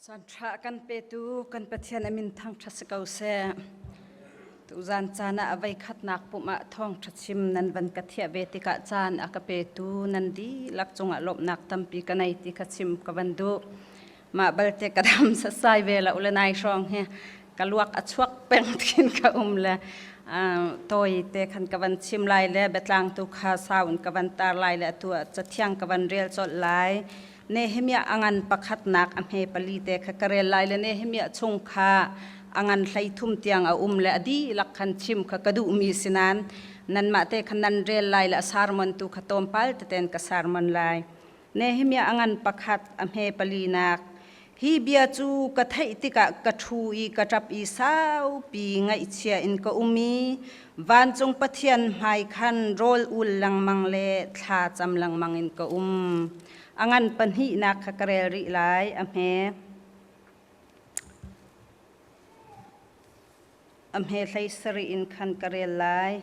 Caan ṭha a kan petu kan Pathian a min thangṭhat si ko seh. Tuzan caan ah a voikhatnak pumh ah thawngṭha chim nan van ka thiah ve tikah caan a ka petu nan dihlak cungah lawmhnak tampi ka nei ti kha chim ka van duh. Mah balte ka dam sasai ve lo le nai hrawng hi ka luak a chuak peng thin ka um le tawi te khan ka van chim lai le biatlang tu kha sau in ka van tar lai le atu ah cathiang ka van rel colh lai. Nehemiah a ngan pakhatnak a hme pali te kha ka rel lai le Nehemiah chung kha a ngan 13 tiang a um le a dihlak khan chim kha ka duhmi si nain nanmah te kha nan rel lai le a sermon tu kha tlawmpal teten ka sermon lai. Nehemiah a ngan pakhat a hme palinak Hi bia cu ka theih tikah ka ṭhu i ka ṭap i saupi ngaihchia in ka um i vancung Pathian hmai khan rawl ul lengmang le thla cam lengmang in ka um. A ngan pahnihnak kha ka rel rih lai, a hme. A hme 17 in khan ka rel lai.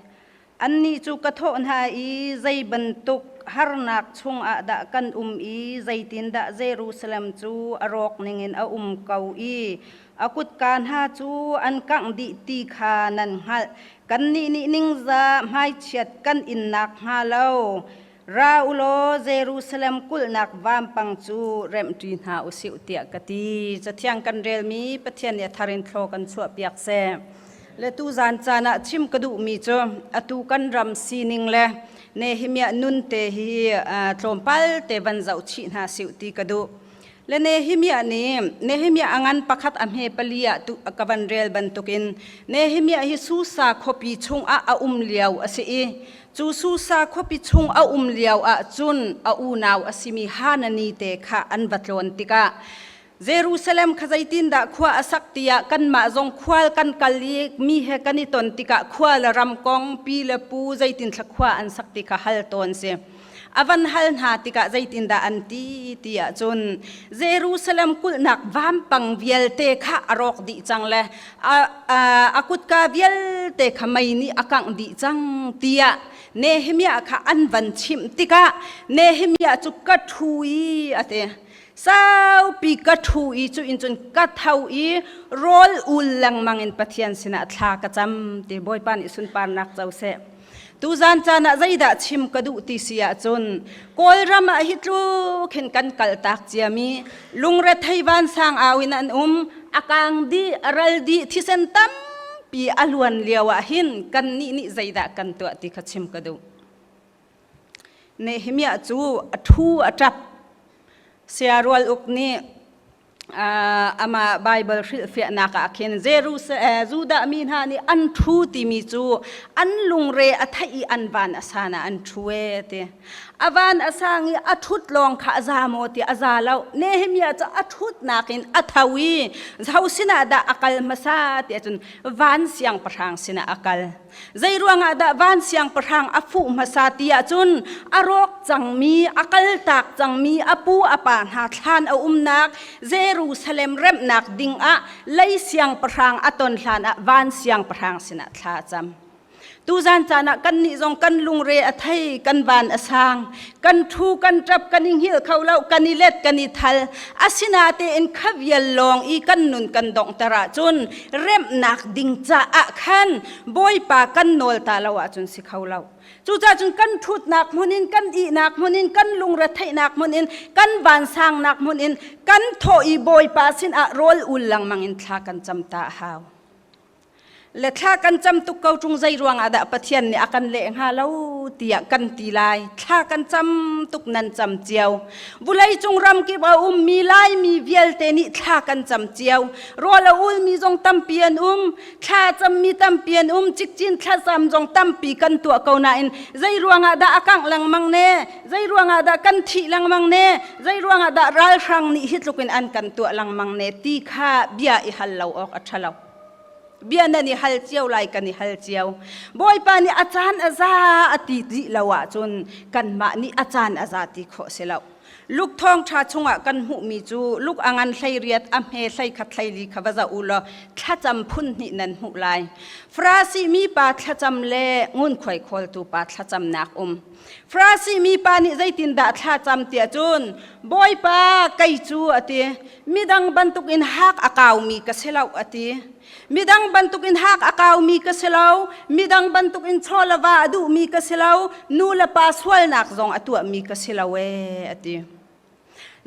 Annih cu ka thawh hna i zei bantuk harnak chungah dah kan um i zeitindah Jerusalem cu a rawk ningin a um ko i a kutka hna cu an kangh dih ti kha nan hngalh. Kannih nih ningzah hmaichiat kan in nakhnga lo Ra u law Jerusalem kulhnak vampang cu remhṭi hna u sih tiah ka ti. Cathiang kan relmi Pathian nih a thar in thlaw kan chuahpiak seh. Le tuzan caan ah chim ka duhmi cu atu kan ram sining le Nehemiah nun te hi tlawmpal te van zoh chih hna sih ti ka duh. Le Nehemiah nih Nehemiah a ngan pakhat a hme pali ah tu ka van rel bantukin Nehemiah hi Susa khuapi chungah a um lio a si i cu Susa khuapi chung a um lio ah cun a unau a simi Hanani te kha an va tlawn tikah Jerusalem kha zeitindah khua a sak tiah kanmah zong khual kan kal i mi he kan i ton tikah khua le ram kong pi le pu zeitin thla khua an sak ti kha hal tawn si. A van hal hna tikah zeitindah an ti ti ahcun Jerusalem kulhnak vampang vialte kha a rawk dih cang le a kutka vialte kha mei nih a kangh dih cang tiah Nehemiah kha an van chimh tikah Nehemiah cu ka ṭhu i a ti. Saupi ka ṭhu i cu in cun ka tho i rawl ul lengmang in Pathian sinah thla ka cam ti Bawipa nih sunparnak co seh. Tuzan caan ah zeidah chim ka duh ti si ahcun Kawlram ah hi tluk hin kan kaltak ciami lungrethei vansang au in an um, a kang dih, a ral dih, thisen tampi a luan lio ah hin kannih nih zeidah kan tuah ti kha chim ka duh. Nehemiah cu a ṭhu a ṭap. Siarual uk nih amah Baibal hrilhfiahnak ah khin Judah mi hna nih an ṭhu timi cu an lungre a theih i an van a san ah an ṭhu e ti. A van a sang i a ṭhut lawng kha a za maw ti a za lo. Nehemiah cu a ṭhutnak in a tho i ho sinah dah a kal hmasa ti ahcun van siangpahrang sinah a kal. Zei ruangah dah van siangpahrang a fuh hmasa ti ahcun a rawk cangmi, a kaltak cangmi a pu a pa hna thlan a umnak Jerusalem remhnak dingah lei siangpahrang a ton hlanah van siangpahrang sinah thla a cam. Tuzan caan ah kannih zong kan lungre a thei, kan van a sang, kan ṭhu, kan ṭap, kan i hngilh kho lo, kan i let, kan i thal. Asinatein kha vial lawng i kan nun kan donghter ahcun remhnak ding caah khan Bawipa kan nawl ta lo ahcun si kho lo. Cucaah cun kan ṭhutnak hmun in, kan ihnak hmun in, kan lungretheihnak hmun in, kan vansangnak hmun in, kan thawh i Bawipa sinah rawl ul lengmang in thla kan cam ta a hau. Le thla kan cam tuk ko ṭung zei ruangah dah Pathian nih a kan leh hnga lo tiah kan ti lai. Thla kan cam tuk nan cam cio. Vulei cung ram kip a ummi Laimi vialte nih thla kan cam cio. Rawl a ulmi zong tampi an um. Thla cammi tampi an um. Cikcin thlacam zong tampi kan tuah ko nain zei ruangah dah a kangh lengmang ne? Zei ruangah dah kan thih lengmang ne? Zei ruangah dah ralhrang nih hi tluk in an kan tuah lengmang ne ti kha bia i hal lo awk a ṭha lo. Bia nan i hal cio lai kan i hal cio. Bawipa nih a caan a za a ti dih lo ahcun kanmah nih a caan a za ti khawh si lo. Luke thawngṭha chungah kan hmuhmi cu Luke a ngan 18 a hme 11 hleili kha va zoh u law thlacam phun hnih nan hmuh lai. Farasi mi pa thlacam le ngunkhuai khawltu pa thlacamnak um. Farasi mi pa nih zeitindah thlacam tiah cun Bawipa kei cu a ti midang bantukin hak a kaumi ka si lo a ti. Midang bantukin hak a kaumi ka si lo, midang bantukin chaw le va a duhmi ka si lo, nu le pa sualnak zong a tuahmi ka si lo ee, a ti.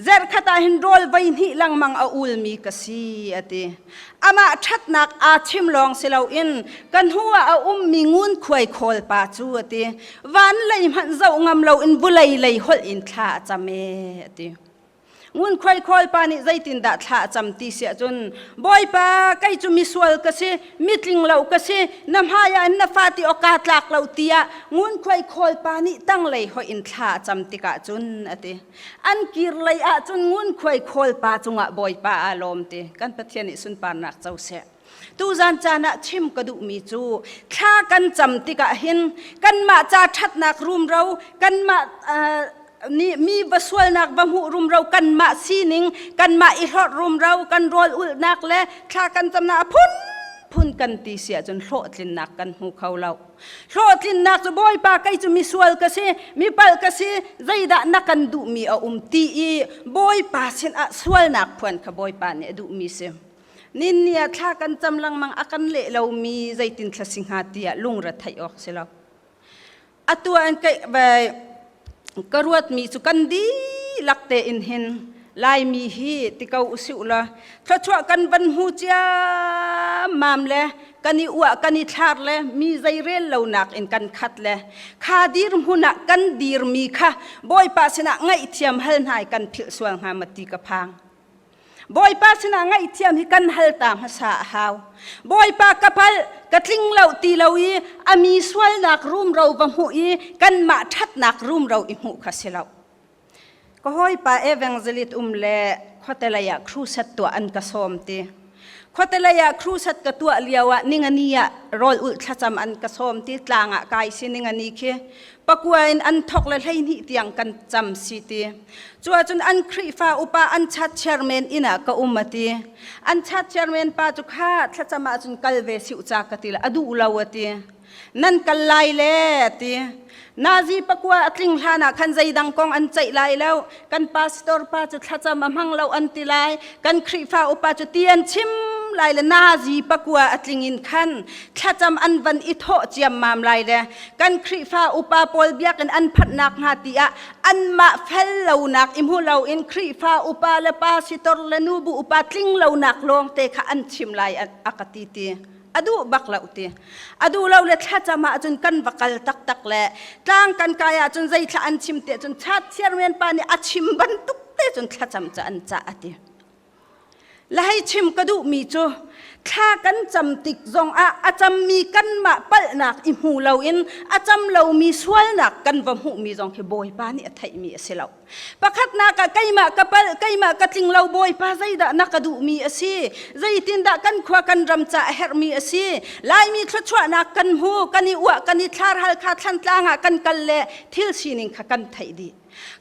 Zarhkhat ah hin rawl voi hnih lengmang a ulmi ka si, a ti. Amah ṭhatnak aa chim lawng si loin ka hnu ah a ummi ngunkhuai khawl pa cu, a ti. Van lei hmanh zoh ngam loin vulei lei holh in thla a cam ee, a ti. Ngunkhuai khawl pa nih zeitindah thla a cam ti si ahcun Bawipa kei cu misual ka si mitling lo ka si na hmai ah na fa ti awk kaa tlak lo tiah ngunkhuai khawl pa nih tanglei hoih in thla a cam tikah cun a ti an kir lei ah cun ngunkhuai khawl pa cungah Bawipa aa lawm ti kan Pathian nih sunparnak co seh. Tuzan caan ah chim ka duhmi cu thla kan cam tikah hin kanmah ca ṭhatnak rumro kanmah nih mi va sualnak va hmuh rumro kanmah sining kanmah i hlorh rumro kan rawl ulhnak le thla kan camnak a phunphun kan ti si ahcun hlawhtlinnak kan hmu kho lo. Hlawhtlinnak cu Bawipa kei cu misual ka si, mipalh ka si, zeidah na kan duhmi a um ti i Bawipa sinah sualnak phuan kha Bawipa nih a duhmi si. Ninni ah thla kan cam lengmang a kan leh lomi zeitin thla si hnga tiah lungre theih awk si lo. Atu an kai vai ka ruatmi cu kan dihlak tein hin Laimi hi ti ko usih la thluachuah kan van hmu ciammam le kan i uah kan i thlar le mi zeirel lonak in kan khat le kha dirhmun ah kan dirmi kha Bawipa sinah ngaihthiam hal hna i kan philh sual hnga ma ti ka phang. Bawipa sinah ngaihthiam hi kan hal ta hmasa a hau. Bawipa ka palh, ka tling lo ti lo i a mi sualnak rumro va hmuh i kanmah ṭhatnak rumro i hmuh kha si lo. Ka hawipa evangelist um le khuatelei ah crusade tuah an ka sawm ti. Khuatelei ah crusade ka tuah lio ah ningani ah rawl ulh thlacam an ka sawm ti tlang ah kai si ningani khi pakua in an thok le 12 tiang kan cam si ti. Cu ahcun an Khrihfa upa an chat chairman inn ah ka um a ti. An chat chairman pa cu kha thlacam ahcun kal ve siu ca ka ti le a duh lo a ti. Nan kal lai le a ti. Nazi pakua a tling hlan ah khan zeidang kong an ceih lai lo. Kan pastor pa cu thlacam a hmang lo an ti lai. Kan Khrihfa upa cu ti an chim lai le nazi pakua a tling in khan thlacam an van i thawh ciammam lai le kan Khrihfa upa pawl biakinn an phanhnak hnga ti ah anmah fel lonak i hmu loin Khrihfa upa le pasitor le nubu upa tling lonak lawngte kha an chim lai a ka ti ti a duh bak lo ti a duh lo le thlacam ahcun kan va kal taktak le tlang kan kai ahcun zei thla an chim te cun chat chairman pa nih a chim bantuk te cun thlacam ca an cah a ti La hei chim ka duhmi cu thla kan cam tik zongah a cammi kanmah palhnak i hmu loin a cam lomi sualnak kan va hmuhmi zong khi Bawipa nih a theihmi a si lo. Pakhatnak ah keimah ka palh, keimah ka tling lo Bawipa zeidah na ka duhmi a si? Zeitindah kan khua kan ram ca a herhmi a si? Laimi thluachuahnak kan hmu, kan i uah, kan i thlar Halkha Thlantlang ah kan kal le thil sining kha kan theih dih.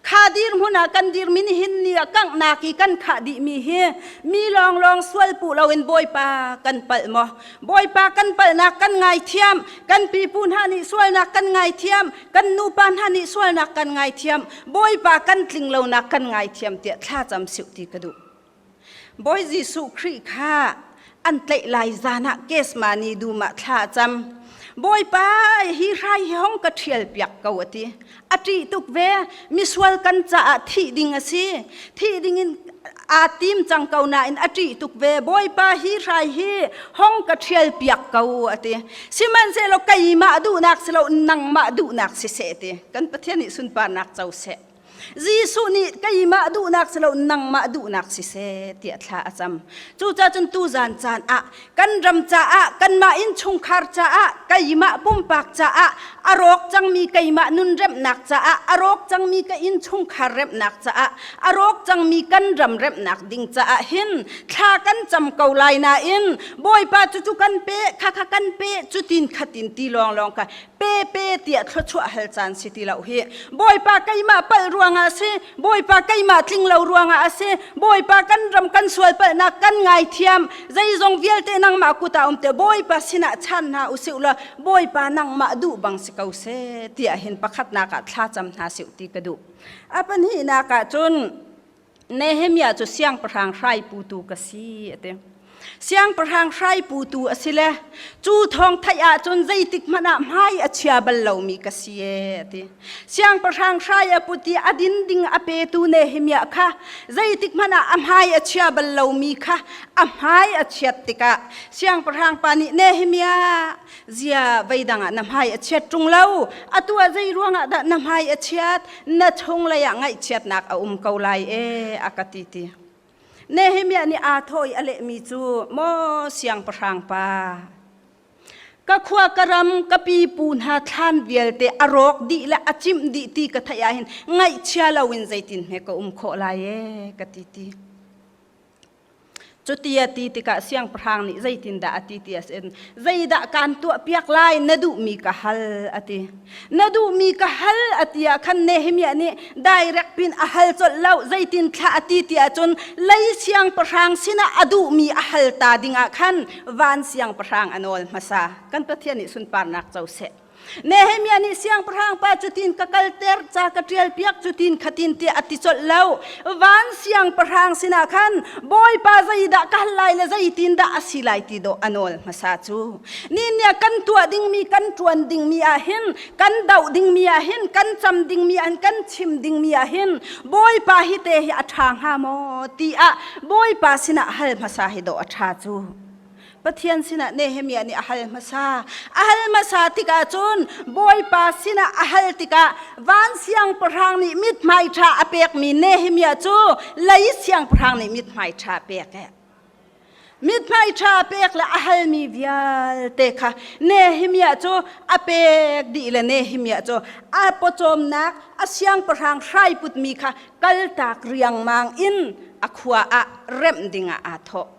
Kha dirhmun ah kan dirmi nihin ni ah kanghnak i kan khah dihmi hi mi lawnglawng sual puh loin Bawipa kan palh maw? Bawipa kan palhnak kan ngaithiam, kan pipu hna nih sualnak kan ngaithiam, kan nupa hna nih sualnak kan ngaithiam, Bawipa kan tling lonak kan ngaithiam tiah thlacam siu ti ka duh. Bawi Jesuh Khrih kha an tlaih lai zan ah Kesmani dum ah thla a cam. Bawipa hi hrai hi hong ka ṭhial piak ko a ti. A ṭih tuk ve. Misual kan caah thih ding a si. Thih ding in aa tim cang ko nain a ṭih tuk ve. Bawipa hi hrai hi hong ka ṭhial piak ko a ti. Sihmanhsehlaw keimah duhnak si lo nangmah duhnak siseh ti. Kan Pathian nih sunparnak co seh. Jesuh nih keimah duhnak si lo nangmah duhnak siseh tiah thla a cam. Cucaah cun tuzan caan ah kan ram caah kanmah innchungkhar caah keimah pumpak caah a rawk cangmi keimah nun remhnak caah a rawk cangmi ka innchungkhar remhnak caah a rawk cangmi kan ram remhnak ding caah hin thla kan cam ko lai nain Bawipa cucu kan pe kha kha kan pe cutin khatin ti lawnglawng kha. Pe pe tiah thluachuah hal caan si ti lo hi. Bawipa keimah palh ruangah a si, Bawipa keimah tling lo ruangah a si, Bawipa kan ram kan sual palhnak kan ngaithiam, zeizong vialte nangmah kut ah um te Bawipa sinah chan hna usih law Bawipa nangmah duh bang si ko seh tiah hin pakhatnak ah thlacam hna sih ti ka duh. A pahnihnak ah cun Nehemiah cu siangpahrang hrai putu ka si a ti. Siangpahrang hrai putu a si le cu thawng theih ahcun zeitik hmanh ah hmai a chia bal lomi ka si e a ti. Siangpahrang hrai a put i a din ding a petu Nehemiah kha zeitik hmanh ah a hmai a chia bal lomi kha a hmai a chiat tikah siangpahrang pa nih Nehemiah zia veidang ah na hmai a chiat ṭung lo atu ah zei ruangah dah na hmai a chiat na chunglei ah ngaihchiatnak a um ko lai e a ka ti ti Nehemiah nih aa thawh i a lehmi cu maw siangpahrang pa ka khua ka ram ka pipu hna thlan vialte a rawk dih le a cimh dih ti ka theih ahhin ngaihchia loin zeitin hme ka um khawh lai e ka ti ti Cuti a ti tikah siangpahrang nih zeitindah a ti ti a sin. Zeidah kaan tuahpiak lai na duhmi ka hal a ti. Na duhmi ka hal a ti ah khan Nehemiah nih direct pin a hal colh lo zeitin thlah a ti ti ahcun lei siangpahrang sinah a duhmi a hal ta dingah khan van siangpahrang a nawl hmasa. Kan Pathian nih sunparnak co seh. Nehemiah nih siangpahrang pa cutin ka kalter ca ka ṭial piak cutin khatin tiah a ti colh lo. Van siangpahrang sinah khan Bawipa zeidah ka hal lai le zeitindah a si lai ti dawh a nawl hmasa cu. Ninia kan tuah dingmi kan ṭuan dingmi ah hin kan doh dingmi ah hin kan cam dingmi ah hin kan chim dingmi ah hin Bawipa hi te hi a ṭha hnga maw tiah Bawipa sinah hal hmasa hi dawh a ṭha cu. Pathian sinah Nehemiah nih a hal hmasa. A hal hmasa tikah cun Bawipa sinah a hal tikah van siangpahrang nih mithmai ṭha a pekmi Nehemiah cu lei siangpahrang nih mithmai ṭha a pek e. Mithmai ṭha a pek le a halmi vialte kha Nehemiah cu a pek dih le Nehemiah cu a pawcawmnak a siangpahrang hrai putmi kha kaltak riangmang in a khua ah remh dingah aa thawh.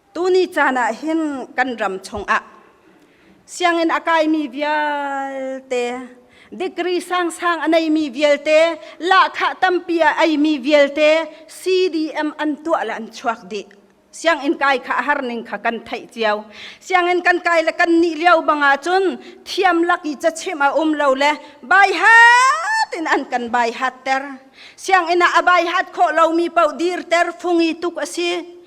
Tuni caan ah hin kan ram chungah sianginn a kaimi vialte, degree sangsang a neimi vialte, lahkhah tampi a eimi vialte CDM an tuah le an chuak dih. Sianginn kai kha a har ning kha kan theih cio. Sianginn kan kai le kan nih lio bang ahcun thiam lak i cachimh a um lo le bai hat in an kan bai hatter. Sianginn ah a bai hat khawh lomi paoh dirter fungi tuk a si.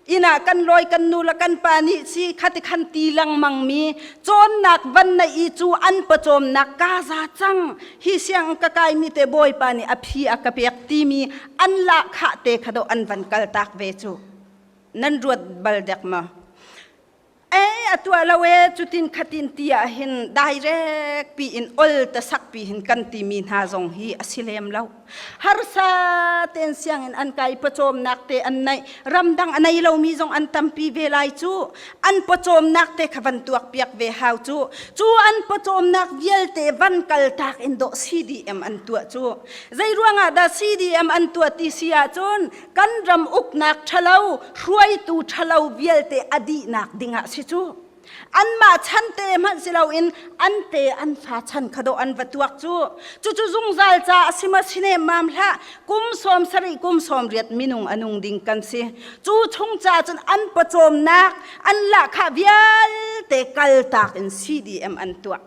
Inn ah kan lawi kan nu le kan pa nih si khati khan ti lengmang mi cawnnak van na i cu an pawcawmnak ka za cang hi siang ka kai mi te bawipa nih a phi a ka pek timi an lahkhah te kha do an van kal tak ve cu nan ruat bal dek ma Ei a tuah lo e cutin khatin ti ah hin direct pi in ol ta sak pi hin kan timi hna zong hi a si lem lo. Harsa ten sianginn an kai pawcawmnak te an neih ramdang a nei lomi zong an tampi ve lai cu an pawcawmnak te kha van tuak piak ve hau cu cu an pawcawmnak vialte van kal tak in dawh CDM an tuah cu zei ruangah dah CDM an tuah ti si ahcun kan ram uknak ṭhalo hruaitu ṭhalo vialte a dihnak dingah si cu anmah chan te hmanh si loin an te an fa chan kha dawh an va tuak cu cucu zungzal ca a si ma si nemmam hlah kum 70 kum 80 minung a nung ding kan si cu chung ca cun an pawcawmnak an lahkhah vialte kaltak in CDM an tuah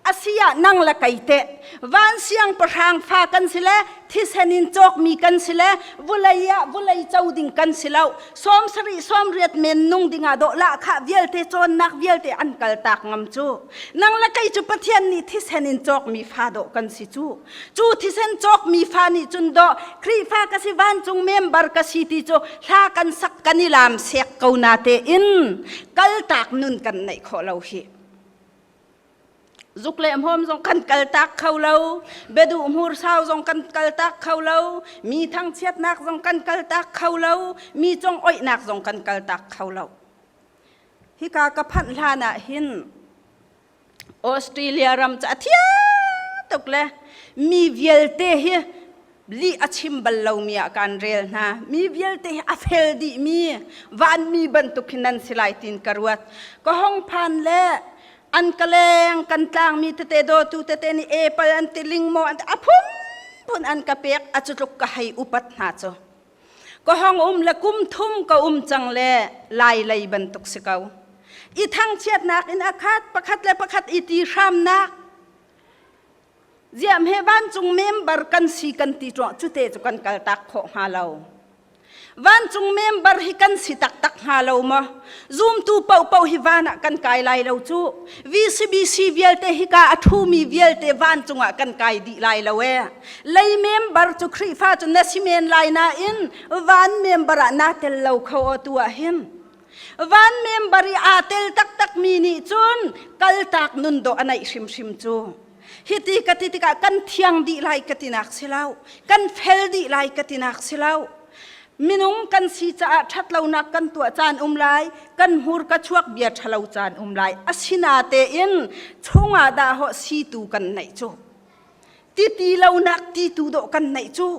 Asiah nang le kei teh van siangpahrang fa kan si le thisen in cawkmi kan si le vulei ah vulei co ding kan si lo 70 80 men nung dingah dawh lahkhah vialte cawnnak vialte an kaltak ngam cu nang le kei cu Pathian nih thisen in cawkmi fa dawh kan si cu cu thisen cawkmi fa nih cun dawh Khrihfa ka si vancung member ka si ti cu hla kan sak kan i lam sek ko na te in kaltak nun kan neih khawh lo hi Zuk le hmawm zong kan kaltak kho lo, biaduh hmursau zong kan kaltak kho lo, mi thangchiatnak zong kan kaltak kho lo, mi congoihnak zong kan kaltak kho lo. Hika ka phanh hlan ah hin Australia ram cu a thia tuk le mi vialte hi lih a chim bal lomi ah kaan rel hna. Mi vialte hi a fel dihmi vanmi bantuk hin nan si lai tiin ka ruat. Ka hong phan le An ka leng kan tlangmi tete dawtu tete nih apple an ti ling maw an ti a phunphun an ka pek a cu tluk ka hei upat hna cu. Ka hong um le kum thum ka um cang le lai lei bantuk si ko. I thangchiatnak in a khat pakhat le pakhat i ti hramnak Ziam he vancung member kan si kan ti ṭuah cute cu kan kaltak khawh hnga lo. Vancung member hi kan si taktak hnga lo maw? Zumtu paohpaoh hi van ah kan kai lai lo cu. VCBC vialte hika a ṭhumi vialte vancung ah kan kai dih lai lo ee. Lei member cu Khrihfa cu na si men lai nain van member ah naa tel lo kho aw tu ah hin. Van member i aa tel taktakmi nih cun kaltak nun dawh a neih hrimhrim cu. Hiti ka ti tikah kan thiang dih lai ka tinak si lo. Kan fel dih lai ka tinak si lo. Minung kan si caah ṭhatlonak kan tuah caan um lai, kan hmur ka chuak bia ṭhalo caan um lai. Asinatein chungah dah hawh situ kan neih cu. Ti ti lonak ti tu dawh kan neih cu.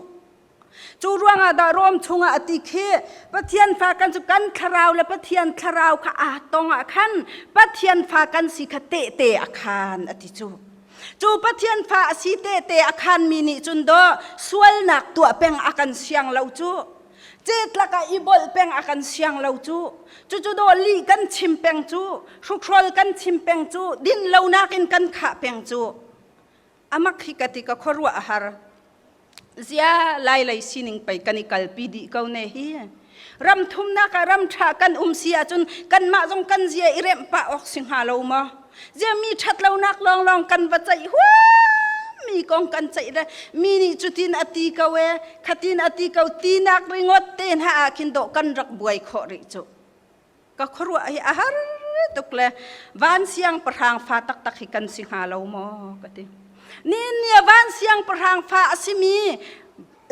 Cu ruangah dah Rom chungah a ti khi Pathian fa kan cu kan thlarau le Pathian thlarau kha aa tong ah khan Pathian fa kan si kha tehte a khan a ti cu. Cu Pathian fa a si tehte a khan mi nih cun daw sualnak tuah peng a kan siang lo cu. Cetlak ah i bolh peng a kan siang lo cu. Cucu daw lih kan chim peng cu, hrukhrawl kan chim peng cu, din lonak in kan khah peng cu. Amak hi ka ti ka khuaruah a har. Zia lai lei sining pei kan i kalpi dih ko ne hi. Ram thumnak ah ram ṭha kan um si ahcun kanmah zong kan zia i remh pah awk si hnga lo maw? Zia mi ṭhat lonak lawnglawng kan va ceih huam mi kong kan ceih le mi nih cutin a ti ko e khatin a ti ko tinak ringot te hna ah khin dawh kan rak buai khawh rih cu. Ka khuaruah hi a har tuk le van siangpahrang fa taktak hi kan si hnga lo maw ka ti. Nin ni van siangpahrang fa a simi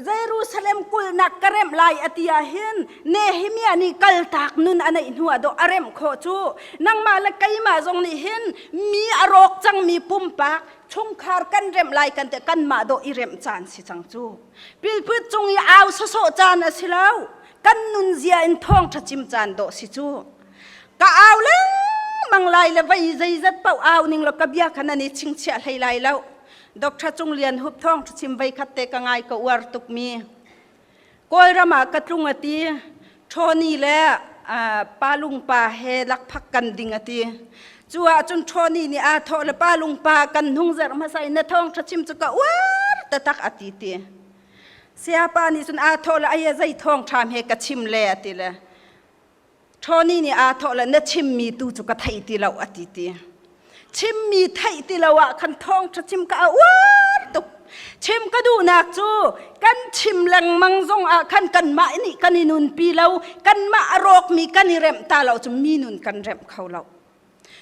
Jerusalem kulhnak ka remh lai a ti ah hin Nehemiah nih kaltak nun a neih hnu ah dawh a remh khawh cu nangmah le keimah zong nih hin mi a rawk cangmi pumpak chungkhar kan remh lai kan ti kanmah dawh i remh caan si cang cu pilput cung i au sawsawh caan a si lo kan nunzia in thawngṭha chim caan dawh si cu ka au lengmang lai le vei zeizat paoh au ning law ka bia kha nan i chingchiah hlei lai lo Dr. Cung Lian Hup thawngṭha chim vei khat te ka ngai ka uar tukmi Kawlram ah ka tlung a ti Ṭhawni le palung pa he lakphak kan ding a ti cu ahcun Ṭhawni nih aa thawh le palung pa kan hnung zerh hmasa in na thawngṭha chim cu ka uar tatak a ti ti Sayapa nih cun aa thawh le ai zei thawngṭha he ka chim le a ti le Tony nih aa thawh le na chimmi tu cu ka thei ti lo a ti ti. Chimmi theih ti lo ah khan thawngṭha chim ka a uar tuk. Chim ka duhnak cu kan chim lengmang zong ah khan kanmah nih kan i nunpi lo, kanmah a rawkmi kan i remh ta lo cu mi nun kan remh kho lo.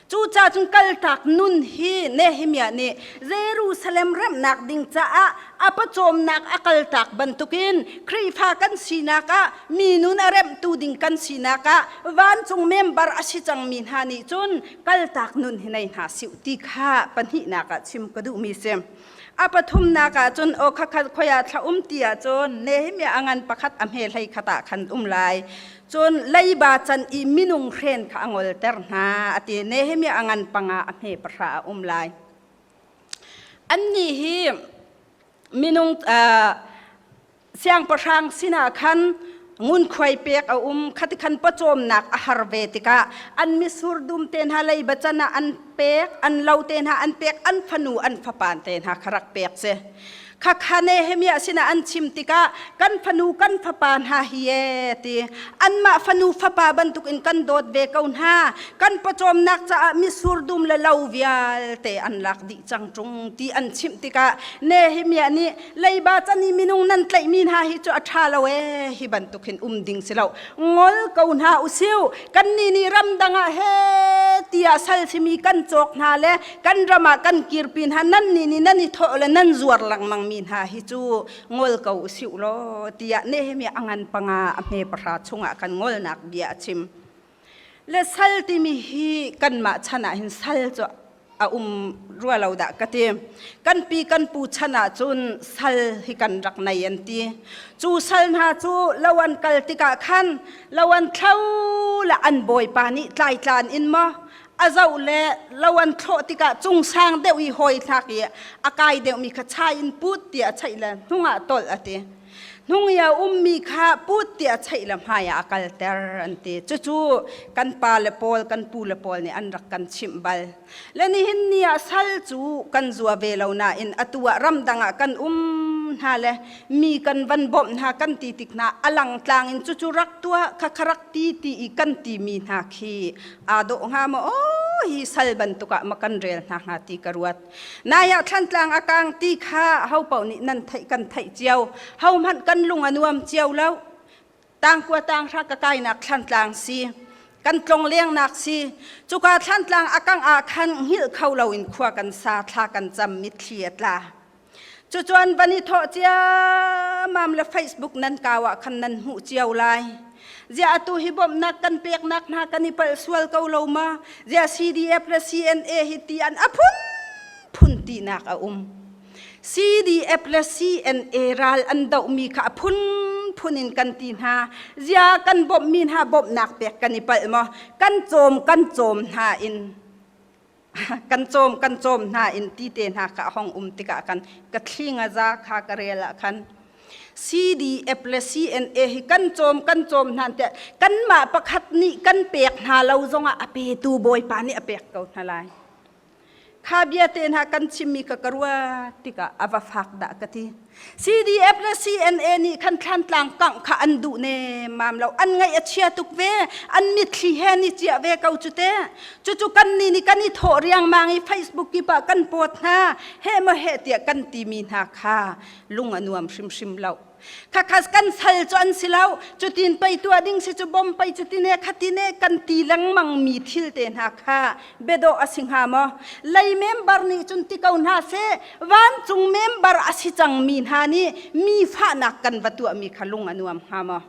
Cucaah cun kaltak nun hi Nehemiah nih Jerusalem remhnak ding caah a pawcawmnak a kaltak bantukin Khrihfa kan sinak ah mi nun a remhtu ding kan sinak ah vancung member a si cangmi hna nih cun kaltak nun hi nei hna sih ti kha pahnihnak ah chim ka duhmi si. A pathumnak ah cun aw khakhat khoi ah thla um ti ahcun Nehemiah a ngan pakhat a hme hlei khat ah khan um lai. Cun leiba can i minung hren kha a ngolter hna a ti. Nehemiah a ngan panga a hme pahra a um lai. Annih hi minung siangpahrang sinah khan ngunkhuai pek a um khati khan pawcawmnak a har ve tikah an misur dum te hna leiba can ah an pek an lo te hna an pek an fanu an fapa te hna kha rak pek si khakha Nehemiah sinah an chim tikah kan fanu kan fapa hna hi e ti anmah fanu fapa bantukin kan dawt ve ko hna kan pawcawmnak caah misur dum le lo vialte an lak dih cang ṭung ti an chimh tikah Nehemiah nih leiba can i minung nan tlaihmi hna hi cu a ṭha lo ee hi bantuk hin um ding si lo ngol ko hna usiu kannih nih ramdang ah he tiah sal simi kan cawk hna le kan ram ah kan kirpi hna nan nih nih nan i thawh le nan zuar lengmang mi hna hi cu ngol ko usiu law tiah Nehemiah a ngan panga a hme pahra chungah kan ngolnak bia a chim Le sal timi hi kanmah chan ah hin sal cu a um rua lo dah ka ti. Kan pi kan pu chan ah cun sal hi kan rak nei an ti. Cu sal hna cu lo an kal tikah khan lo an thlo le an bawipa nih tlaitlan in maw. A zoh le lo an thlawh tikah cungsang deuh i hawi thlak i a kai deuhmi kha chai in put tiah a chaih le hnungah tolh a ti. Hnung i a ummi kha put tiah a chaih le hmai ah a kalter an ti. Cucu kan pa le pawl, kan pu le pawl nih an rak kan chimh bal. Le nihin ni ah sal cu kan zua ve lo nain atu ah ramdang ah kan um hna le mi kan van bawmh hna kan ti tik hna a langtlang in cucu rak tuah kha kha rak ti ti i kan timi hna khi aa dawh hnga maw aw hi sal bantuk ah ma kan rel hna hnga ti ka ruat. Nai ah Thlantlang a kang ti kha ho paoh nih nan theih kan theih cio. Ho hmanh kan lung a nuam cio lo. Tangkua tanghra ka kainak Thlantlang si. Kan tlong lengnak si. Cuka Thlantlang a kang ah khan hngilh kho loin khua kan sa thla kan cam mitthli a tla. Cucuan van i thawh ciammam le Facebook nan kau ah khan nan hmuh cio lai. Ziah atu hi bawmhnak kan peknak hna kan i palh sual ko lo ma? Ziah CDF le CNA hi ti an a phunphun tinak a um. CDF le CNA ral an dohmi kha a phunphun in kan ti hna. Ziah kan bawmhmi hna bawmhnak pek kan i palh maw? Kan cawm kan cawm hna in kan cawm kan cawm hna in ti te hna kha a hong um tikah kan ka thling a za kha ka rel ah khan CDF le CNA hi kan cawm kan cawm hna tiah kanmah pakhat nih kan pek hna lo zongah a petu Bawipa nih a pek ko hna lai. Kha bia te hna kan chimmi ka ka ruat tikah a va fak dah ka ti. CDF le CNA nih khan thlantlang kangh kha an duh nemmam lo. An ngaih a chia tuk ve. An mitthli he ni ciah ve ko cu te. Cucu kan nih nih kan i thawh riangmang i Facebook kip ah kan pawt hna. Heh maw heh tiah kan timi hna kha lung a nuam hrimhrim lo. Khakha kan sal cu an si lo. Cutin pei tuah ding si cu bom pei cutin e khatin e kan ti lengmang mi thil te hna kha biadawh a si hnga maw? Lei member nih cun ti ko hna seh vancung member a si cangmi hna nih mi fahnak kan va tuahmi kha lung a nuam hnga maw?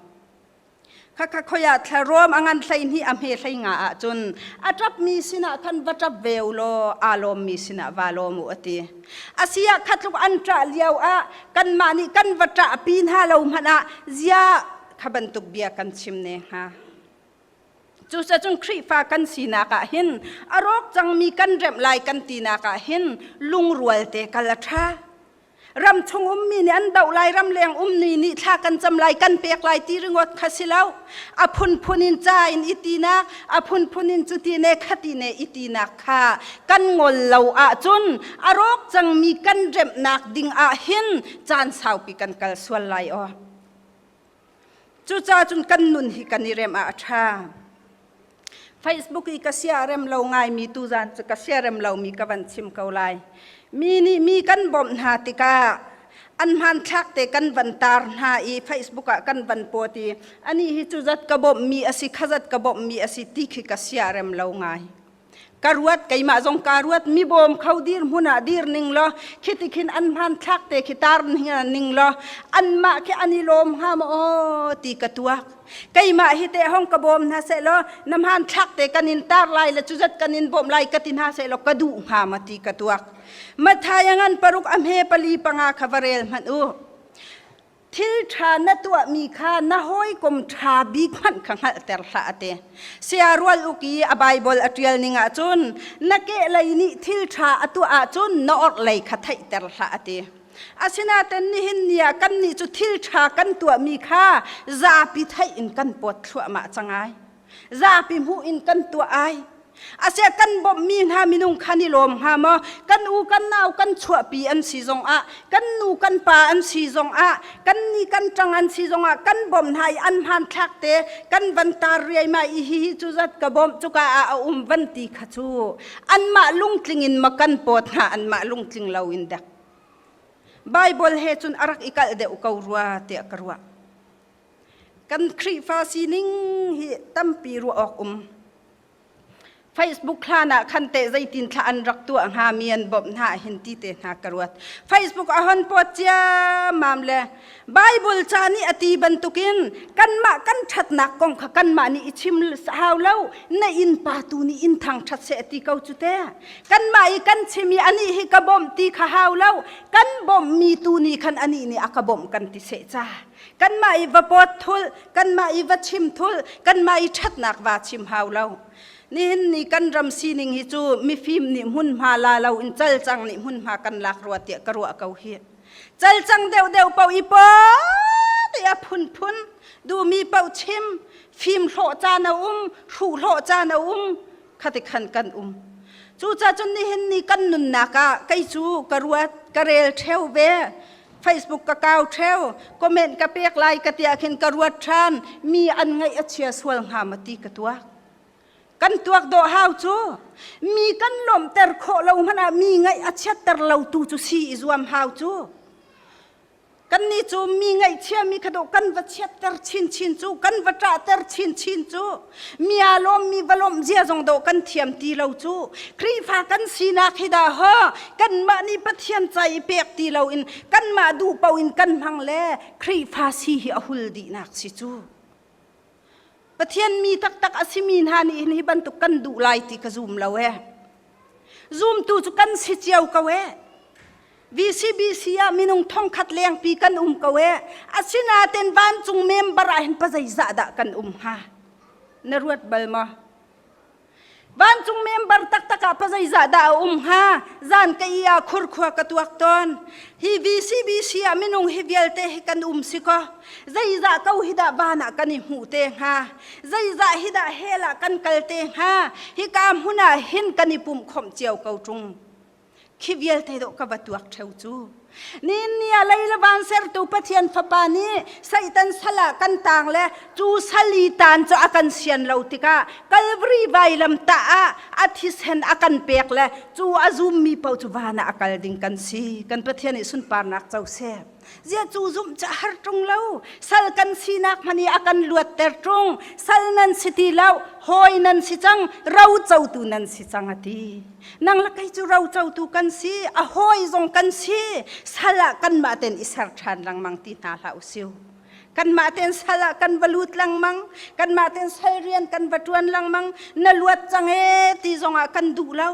Khakha khoia thlaruam a ngan hlei hnih a hme hlei nga ahcun a ṭapmi sinah khan va ṭap ve u law aa lawmmi sinah va lawm u a ti. Asiah khatluk an ṭah lio ah kanmah nih kan va ṭahpi hna lo hmanh ah ziah kha bantuk bia kan chim ne hnga. Cucacun Khrihfa kan sinak ah hin a rawk cangmi kan remh lai kan tinak ah hin lungrual te kal a ṭha. Ram chung ummi nih an doh lai, ramleng ummi nih thla kan cam lai, kan pek lai ti ringot kha si lo. A phunphun in ca in i tinak, a phunphun in cuti ne khati ne i tinak kha kan ngol lo ahcun a rawk cangmi kan remhnak ding ah hin caan saupi kan kal sual lai aw. Cucaah cun kan nun hi kan i rem ah a ṭha. Facebook i ka siarem lo ngaimi tuzan cu ka siarem lomi ka van chim ko lai. Mi nih mi kan bawmh hna tikah an hmanthlak te kan van tar hna i Facebook ah kan van post i anih hi cu zat ka bawmhmi a si khazat ka bawmhmi a si ti khi ka siarem lo ngai. Ka ruat keimah zong ka ruat mi bawm kho dir hmun ah dir ning law khiti khin an hmanthlak te khi tar ning law anmah khi an i lawm hnga maw aw ti ka tuak. Keimah hi te hong ka bawm hna seh law na hmanthlak te kan in tar lai le cuzat kan in bawmh lai ka ti hna seh law ka duh hnga ma ti ka tuak. Mathai a ngan paruk a hme pali panga kha va rel hmanh u. Thil ṭha na tuahmi kha na hawikom ṭha bik hmanh kha hngalhter hlah a ti. Saya rual uk i a Baibal a ṭial ning ahcun na kehlei nih thil ṭha a tuah ahcun na orhlei kha theihter hlah a ti. Asinain nihin ni ah kannih cu thil ṭha kan tuahmi kha zapi theih in kan pawt thluahmah cang ai. Zapi hmuh in kan tuah ai. Asiah kan bawmhmi hna minung khan i lawm hnga maw? Kan u kan nau kan chuahpi an si zongah, kan nu kan pa an si zongah, kan ni kan ṭang an si zongah kan bawmh hna i an hmanthlak te kan van tar riaimai i hihi cu zat ka bawmh cuka ah a um van ti kha cu anmah lungtling in ma kan pawt hna anmah lungtling lo in dek. Bible he cun a rak i kalh deuh ko rua tiah ka ruah. Kan Khrihfa sining hi tampi ruah awk um. Facebook hlan ah khan teh zeitin thla an rak tuah hnga mi an bawmh hna hin ti te hna ka ruat. Facebook a hon pawt ciammam le Bible ca nih a ti bantukin kanmah kan ṭhatnak kong kha kanmah nih i chim hau lo na innpa tu nih in thangṭhat seh ti ko cu te. Kanmah i kan chim i anih hi ka bawmh ti kha hau lo kan bawmhmi tu nih khan anih nih a ka bawmh kan ti seh ca. Kanmah i va pawt thul, kanmah i va chim thul, kanmah i ṭhatnak va chim hau lo. Nihin ni kan ram sining hi cu mifim nih hmunhma la lo in calcang nih hmunhma kan lak rua tiah ka ruah ko hi. Calcang deuhdeuh paoh i pawte a phunphun duhmi paoh chim, fim hlawh caan a um, hruh hlawh caan a um, khati khan kan um. Cucaah cun nihin ni kan nunnak ah kei cu ka ruat, ka rel ṭheo ve. Facebook ka kau ṭheo, comment ka pek lai ka tiah khin ka ruat ṭhan, mi an ngaih a chia sual hnga ma ti ka tuak. Kan tuak dawh hau cu mi kan lawmhter khawh lo hmanh ah mi ngaih a chiatter lo tu cu si i zuam hau cu. Kannih cu mi ngaihchiami kha dawh kan va chiatter chinchin cu, kan va ṭahter chinchin cu, mi aa lawmmi va lawmh zia zong dawh kan thiam ti lo cu. Khrihfa kan sinak hi dah haw kanmah nih Pathian ca i pek ti loin kanmah duh paoh in kan hmang le Khrihfa si hi a hul dihnak si cu. Pathian mi taktak a simi hna nih hin hi bantuk kan duh lai ti ka zum lo ee. Zumtu cu kan si cio ko ee. VCBC ah minung thongkhat lengpi kan um ko ee. Asinain vancung member ah hin pa zeizah dah kan um hnga? Na ruat bal maw? Vancung member taktak ah pa zeizah dah a um hnga? Zan ka i ah khurkhua ka tuak tawn. Hi VCBC ah minung hi vialte hi kan um si ko. Zeizah ko hi dah van ah kan i hmuh te hnga? Zeizah hi dah hell ah kan kal te hnga? Hika hmun ah hin kan i pumh khawmh cio ko ṭung. Khi vialte dawh ka va tuak ṭheo cu. Nin ni ah lei le van sertu Pathian Fapa nih Satan sal ah kan tang le cu sal i tan cu a kan sian lo tikah Calvary vailam tah ah a thisen a kan pek le cu a zummi paoh cu van ah a kal ding kan si. Kan Pathian nih sunparnak co seh. Zia cu zumh cu a har ṭung lo. Sal kan sinak hmanh i a kan luatter ṭung. Sal nan si ti lo, hawi nan si cang, ro cotu nan si cang a ti. Nang le kei cu ro cotu kan si, a hawi zong kan si. Sal ah kanmah ten i ser ṭhan lengmang ti hna hlah usih. Kanmah ten sal ah kan va lut lengmang, kanmah ten sal rian kan va ṭuan lengmang, na luat cang ee ti zongah kan duh lo.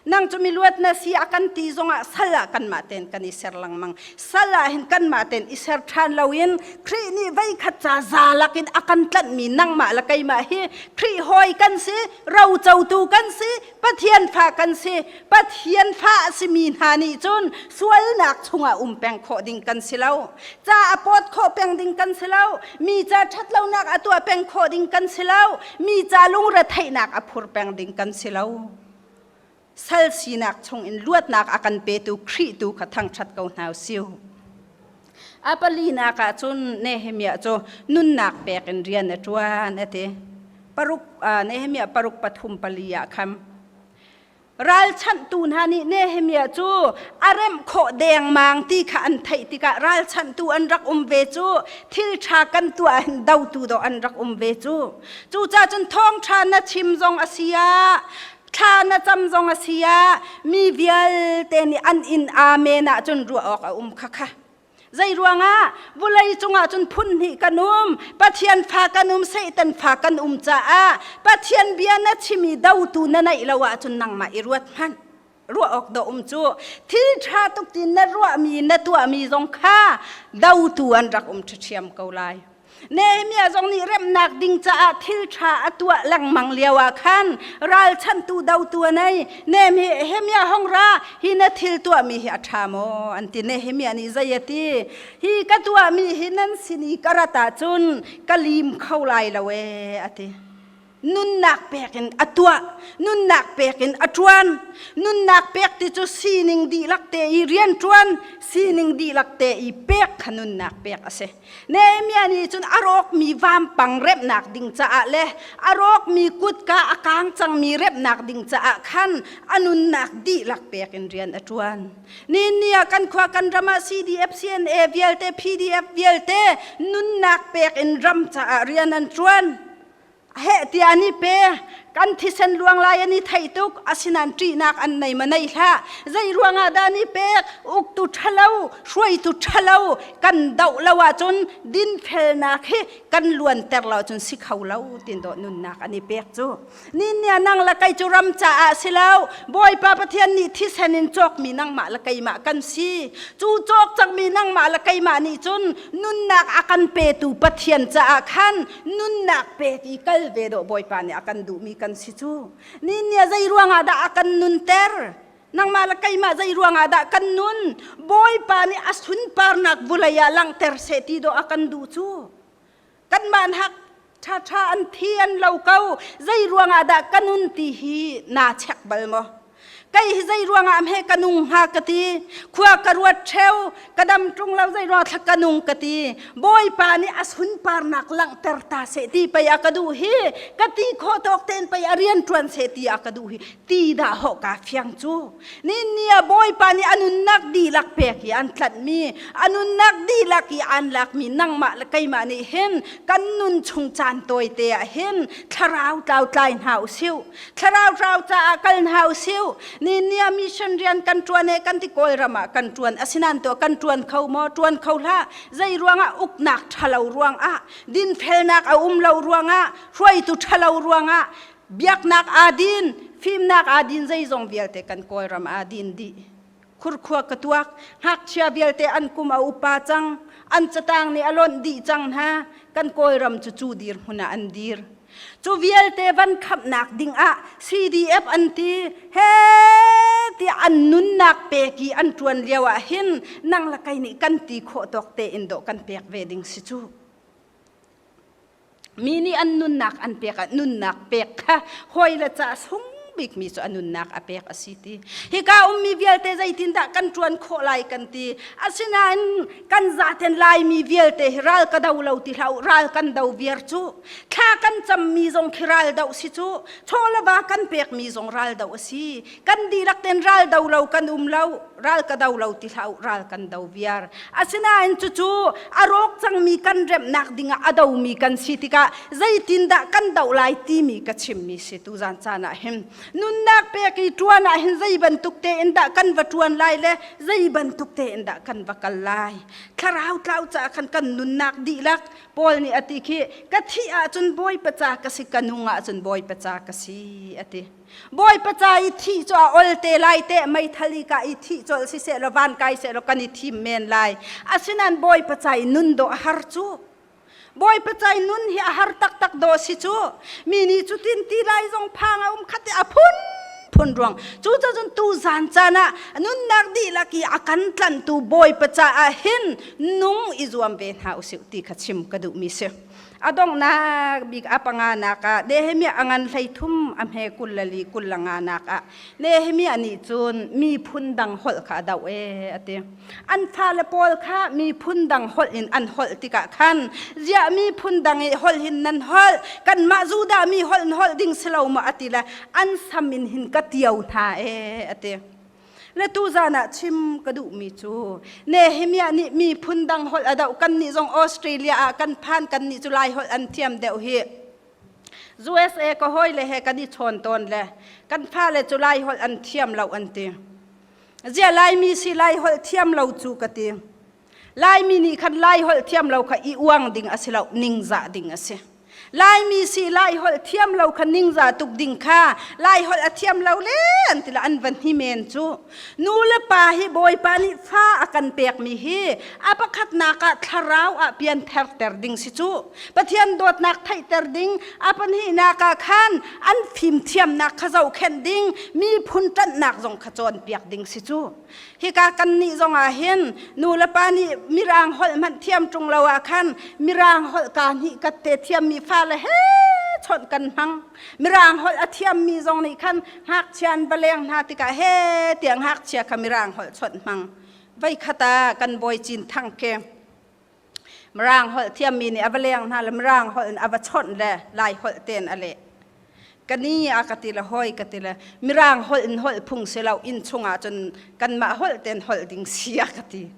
Nang cu miluat na si a kan ti zongah sal ah kanmah ten kan i ser lengmang. Sal ah hin kanmah ten i ser ṭhan loin Khrih nih voikhat ca za lakin a kan tlanhmi nangmah le keimah hi Khrih hawi kan si, ro cotu kan si, Pathian fa kan si. Pathian fa a simi hna nih cun sualnak chungah um peng khawh ding kan si lo. Ca a pawt khawh peng ding kan si lo. Mi ca ṭhatlonak a tuah peng khawh ding kan si lo. Mi ca lungretheihnak a phur peng ding kan si lo. Sal sinak chungin luatnak a kan petu Khrih tu kha thangṭhat ko hna usih. A palinak ah cun Nehemiah cu nunnak pek in rian a ṭuan a ti. Paruk Nehemiah paruk pathum pali ah khan ralchanhtu hna nih Nehemiah cu a remh khawh dengmang ti kha an theih tikah ralchanhtu an rak um ve cu thil ṭha kan tuah hin dotu dawh an rak um ve cu. Cucaah cun thawngṭha na chim zong a si ah thla na cam zong a si ah mi vialte nih an in amen ahcun ruah awk a um khakha. Zei ruangah vulei cungah cun phun hnih kan um Pathian fa kan um Satan fa kan um caah Pathian bia na chim i dotu na neih lo ahcun nangmah i ruat hmanh ruah awk dawh um cu thil ṭha tuk ti na ruahmi na tuahmi zong kha dotu an rak um ṭhiam ko lai. Nehemiah zong nih remnak ding caah thil ṭha a tuah lengmang lio ah khan ralchanhtu dotu a nei. Nehemiah hong ra, hi na thil tuahmi hi a ṭha maw? An ti. Nehemiah nih zei a ti? Hi ka tuahmi hi nan sin i ka rat ahcun ka lim kho lai lo ee, a ti. Nunnak pek in a tuah, nunnak pek in a ṭuan. Nunnak pek ti cu sining dihlak te i rian ṭuan, sining dihlak te i pek kha nunnak pek a si. Nehemiah nih cun a rawkmi vampang remhnak ding caah le a rawkmi kutka a kaang cangmi remhnak ding caah khan a nunnak dihlak pek in rian a ṭuan. Nihin ni ah kan khua kan ram ah CDF, CNA vialte, PDF vialte nunnak pek in ram caah rian an ṭuan. Heh tiah an i pe. Kan thisen luang lai an i theih tuk. Asinain ṭihnak an nei ma nei hlah. Zei ruangah dah an i pek? Uktu ṭhalo, hruaitu ṭhalo kan doh lo ahcun dinfelnak hi kan luanter lo ahcun si kho lo tin dawh nunnak an i pek cu. Ninia nang le kei cu ram caah si lo. Bawipa Pathian nih thisen in cawkmi nangmah le keimah kan si. Cu cawk cangmi nangmah le keimah nih cun nunnak a kan petu Pathian caah khan nunnak pek i kal. tel ve dawh Bawipa nih a kan duhmi kan si cu. Ni nia zei ruangah dah a kan nunter? Nangmah le keimah zei ruangah dah kan nun? Bawipa nih a sunparnak vulei ah langhter seh ti dawh a kan duh cu. Kanmah hak ṭhaṭha an thi an lo ko. Zei ruangah dah ka nun ti hi naa check bal maw? Kei hi zei ruangah hme ka nung hnga ka ti. Khua ka ruat ṭheo, ka dam ṭung lo zei ruang thla ka nung ka ti. Bawipa nih a sunparnak langhter ta seh ti pei a ka duh hi. Ka ti khawh tawk tein pei a rian ṭuan seh ti a ka duh hi. Ti dah hawh kaa fiang cu. Ni ni ah Bawipa nih a nunnak dihlak pek i an tlanhmi, a nunnak dihlak i an lakmi nangmah le keimah nih hin kan nun chung caan tawite ah hin thlarau tlau tlai hna u siu. Thlarau tlau caah kal hna u siu. Ni ni ah mission rian kan ṭuan e kan ti Kawlram ah kan ṭuan. Asinain tuah kan ṭuan kho maw? Ṭuan kho hlah. Zei ruangah uknak ṭhalo ruangah, dinfelnak a um lo ruangah, hruaitu ṭhalo ruangah biaknak aa din fimnak aa din zeizong vialte kan kawlram aa din dih khurkhua ka tuak ngakchia vialte an kum a upa cang an catang nih a lonh dih cang hna kan kawlram cu cu dirhmun ah an dir cu vialte van khamhnak ding ah CDF an ti he ti an nunnak pek i an ṭuan lio ah hin nang le kei nih kan ti khawh tawk tein dawh kan pek ve ding si cu Mi nih an nunnak an pek ah nunnak pek kha hawi le ca sung bikmi cu a nunnak a pek a si ti. Hika ummi vialte zeitindah kan ṭuan khawh lai kan ti. Asinain kan zaten Laimi vialte hi ral ka do lo ti hlah u, ral kan do viar cu. Thla kan cammi zong khi ral doh si cu. Chaw le va kan pekmi zong ral doh a si. Kan dihlak ten ral do lo kan um lo. Ral ka do lo ti hlah u, ral kan do viar. Asinain cucu a rawk cangmi kan remhnak dingah a domi kan si tikah zeitindah kan doh lai timi ka chimmi si tuzan caan ah hin. Nunnak pek i ṭuan ah hin zei bantuk tein dah kan va ṭuan lai le zei bantuk tein dah kan va kal lai. Thlarau tlau caah khan kan nunnak dihlak Paul nih a ti khi ka thih ahcun Bawipa ca ka si ka nung ahcun Bawipa ca ka si a ti. Bawipa ca i thih cu a ol te lai te meithal i ka i thih colh siseh law van kai seh law kan i thim men lai. Asinain Bawipa ca i nun dawh a har cu. Bawipa ca i nun hi a har taktak dawh si cu. Mi nih cutin ti lai zong phang a um khat i a phun phun ruang. Cucacun tu zan caan ah nunnak dihlak i a kan tlanhtu Bawipa caah hin nung i zuam ve hna usih ti kha chim ka duhmi si. A donghnak bik a panganak ah Nehemiah a ngan 33 a hme 24 25 nak ah Nehemiah nih cun miphun dang holh kha a doh ee a ti. An fale pawl kha miphun dang holh in an holh tikah khan ziah miphun dang i holh hin nan holh kanmah Judah mi holh in holh ding si lo maw a ti le an sam in hin ka tio hna ee a ti. Le tuzan ah chim ka duhmi cu Nehemiah nih miphun dang holh a doh kannih zong Australia ah kan phan kannih cu Lai holh an thiam deuh hi USA ka hawile he kan i chawn tawn le kan fale cu Lai holh an thiam lo an ti. Zia Laimi si Lai holh thiam lo cu ka ti. Laimi nih khan Lai holh thiam lo kha i uang ding a si lo ningzah ding a si. Laimi si Lai holh thiam lo kha ningzah tuk ding kha Lai holh a thiam lo le an ti la an van hi men cu. Nu le pa hi Bawipa nih fa a kan pekmi hi a pakhatnak ah thlarau ah pian therter ding si cu. Pathian dawtnak theihter ding a pahnihnak ah khan an fimthiamnak kha zohkhenh ding miphun ṭanhnak zong kha cawnpiak ding si cu. Hika kannih zong ah hin nu le pa nih mirang holh hmanh thiam ṭung lo ah khan mirang holh kaa hnih kat te thiammi fale he chawnh kan hmang. Mirang holh a thiammi zong nih khan ngakchia an va leng hna tikah he tiah ngakchia kha mirang holh chawnh hmang. Voikhat ah kan bawi Cin Thang khi Mirang holh thiammi nih a va leng hna le Mirang holh in a va chawnh le Lai holh tein a leh. Ka ni a ka ti le hoi ka ti le Mirang holh in holh phung si lo inn chungah cun kanmah holh tein holh ding si a ka ti.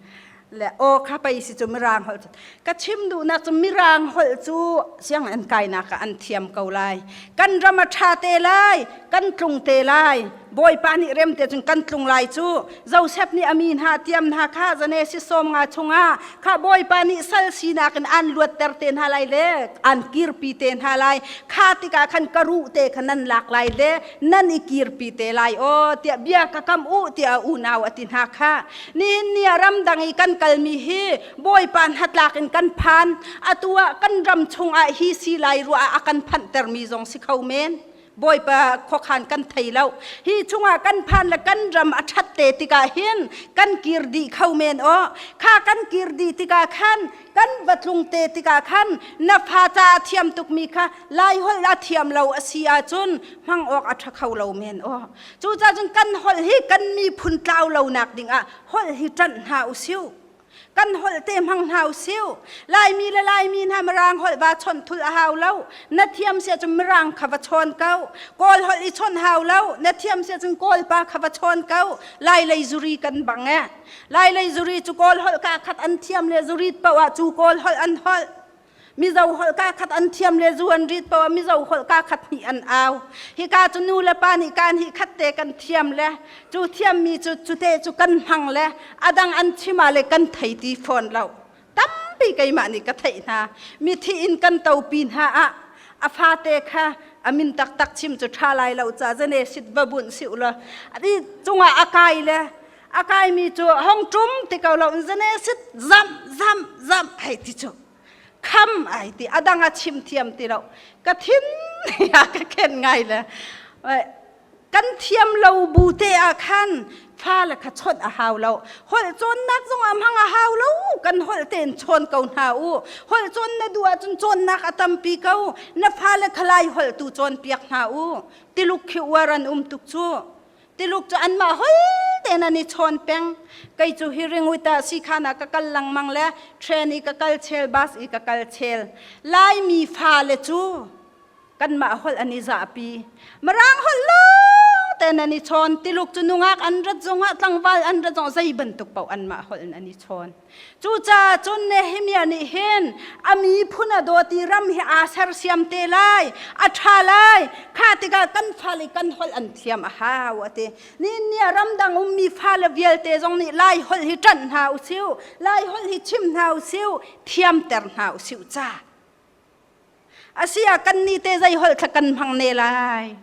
Le aw kha pei si cu Mirang holh cu. Ka chim duhnak cu Mirang holh cu sianginn kainak ah an thiam ko lai. Kan ram a ṭha te lai, kan tlung te lai. Bawipa nih rem te cun kan tlung lai cu. Joseph nih a mi hna tiam hna kha Genesis 50 chungah kha Bawipa nih sal sinak in aan luatter te hna lai le aan kirpi te hna lai. Kha tikah khan ka ruh te kha nan lak lai le nan i kirpi te lai aw tiah bia ka kam u tiah a unau a ti hna kha. Nihin ni ah ramdang i kan kalmi hi Bawipa hnatlak in kan phan. Atu ah kan ram chungah hi si lai ruah ah a kan phanhtermi zong si kho men. Bawipa khuakhan kan thei lo. Hi chungah kan phan le kan ram a ṭhat te tikah hin kan kir dih kho men aw. Kha kan kir dih tikah khan kan va tlung te tikah khan na fa ca a thiam tukmi kha Lai holh a thiam lo a si ahcun hmang awk a ṭha kho lo men aw. Cucaah cun kan holh hi kan miphun tlau lonak dingah holh hi ṭanh hna usih. Kan holh te hmang hna usih. Laimi le Laimi hna Mirang holh va chawnh thul a hau lo. Na thiam sia cun Mirang kha va chawn ko. Kawl holh i chawnh hau lo. Na thiam sia cun Kawlpa kha va chawn ko. Lai lei zuri kan bang e. Lai lei zuri cu Kawl holh ka khat an thiam le zurit paoh ah cu Kawl holh an holh. Mizo holh ka khat an thiam le zu an rit poah Mizo holh ka khat hnih an au. Hika cu nu le pa nih kan hi khat te kan thiam le cu thiammi cu cute cu kan hmang le adang an chim ah le kan thei ti fawn lo. Tampi keimah nih ka theih hna. Mithi in kan topi hna ah a fate kha a min taktak chim cu ṭha lai lo ca zane sit va bunh si u law adi cungah a kai le a kaimi cu hong ṭum ti ko lo in zane sit zam zam zam hei ti cu kham ai ti adang a chim thiam ti lo ka thin ya ka khen ngai le kan thiam lo bu te ah khan fa le kha chawnh a hau lo holh cawnnak zong ah hmang a hau lo kan holh tein chawn ko hna u holh cawn na duh ahcun cawnnak a tampi ko na fa le kha lai holh tu cawn piak hna u tiluk khi uar an um tuk cu Tiluk cu anmah hol tein an i chawn peng. Kei cu hi ringwit ah sikhan ah ka kal lengmang le train i ka kal chel, bus i ka kal chel. Laimi fale cu kanmah holh an i zahpi. Mirang holh lawng tein an i chawn. Tiluk cu nungak an rat zongah tlangval an rat zongah zei bantuk paoh anmah holh in an i chawn. Cucaah cun Nehemiah nih hin a miphun a dawt i ram hi aa sersiam te lai, a ṭha lai. Kha tikah kan fale kan holh an thiam a hau a ti. Nihin ni ah ramdang ummi fale vialte zong nih Lai holh hi ṭanh hna usih, Lai holh hi chim hna usih, thiamter hna usih ca. Asi ah kannih te zei holh thla kan hmang ne lai.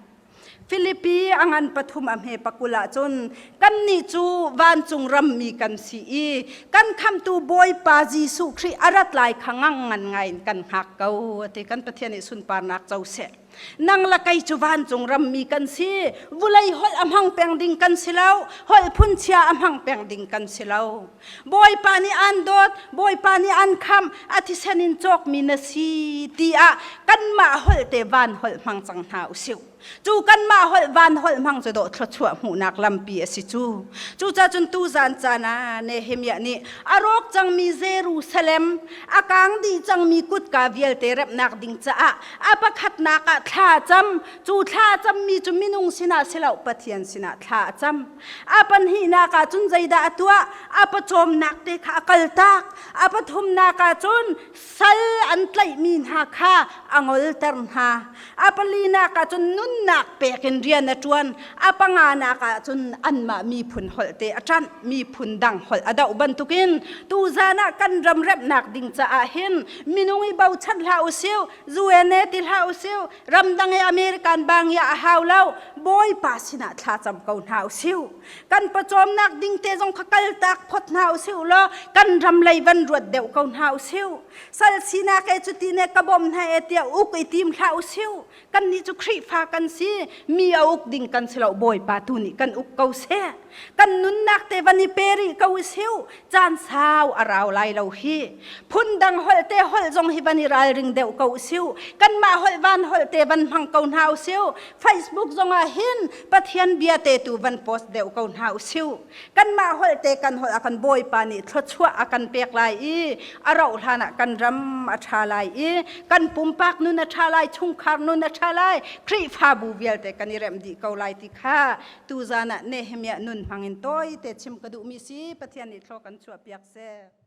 Filipi a ngan pathum a hme pakul ah cun kannih cu vancung rammi kan si i kan khamtu Bawipa Jesuh Khrih a rat lai kha ngang ngan ngai in kan hngak ko ati kan Pathian nih sunparnak co seh. Nang le kei cu vancung rammi kan si vulei holh a hmang peng ding kan si lo holh phunchia a hmang peng ding kan si lo. Bawipa nih aan dawt, Bawipa nih aan khamh, a thisen in cawkmi na si ti ah kanmah holh te van holh hmang cang hna usih. Cu kanmah holh van holh hmang cu dawh thluachuah hmuhnak lampi a si cu. Cucaah cun tuzan caan ah Nehemiah nih a rawk cangmi Jerusalem, a kang dih cangmi kutka vialte remhnak ding caah a pakhatnak ah thla a cam. Cu thla a cammi cu minung sinah si lo Pathian sinah thla a cam. A pahnihnak ah cun zeidah a tuah? A pawcawmnak te kha a kaltak. A pathumnak ah cun sal an tlaihmi hna kha a ngolter hna. A palinak ah cun nunnak pek in rian a ṭuan. A panganak ah cun anmah miphun holh te a ṭanh, miphun dang holh a doh bantukin tuzan ah kan ram remhnak ding caah hin minung i bochan hlah usih, UN ti hlah usih, ramdang i American bang i a hau lo Bawipa sinah thla cam ko hna usih kan pawcawmnak ding te zong kha kaltak phot hna usih law kan ram lei van ruat deuh ko hna usih sal sinak e cuti ne ka bawm hna e tiah uk i tim hlah usih kan nih cu Khrihfa kan si mi a uk ding kan si lo Bawipa tu nih kan uk ko seh kan nunnak te van i pe rih ko usih caan sau a rau lai lo hi phundang holh te holh zong hi van i ralring deuh ko usiu kanmah holh van holh te van hmang ko hna usiu Facebook zong ah hin Pathian bia te tu van post deuh ko hna usiu kanmah holh te kan holh a kan Bawipa nih thluachuah a kan pek lai i a rauh hlan ah kan ram a ṭha lai i kan pumpak nun a ṭha lai chungkhar nun a ṭha lai Khrihfabu vialte kan i remh dih ko lai ti kha tuzan ah Nehemiah nun hmang in tawite chim ka duhmi si Pathian nih thlaw kan chuahpiak seh.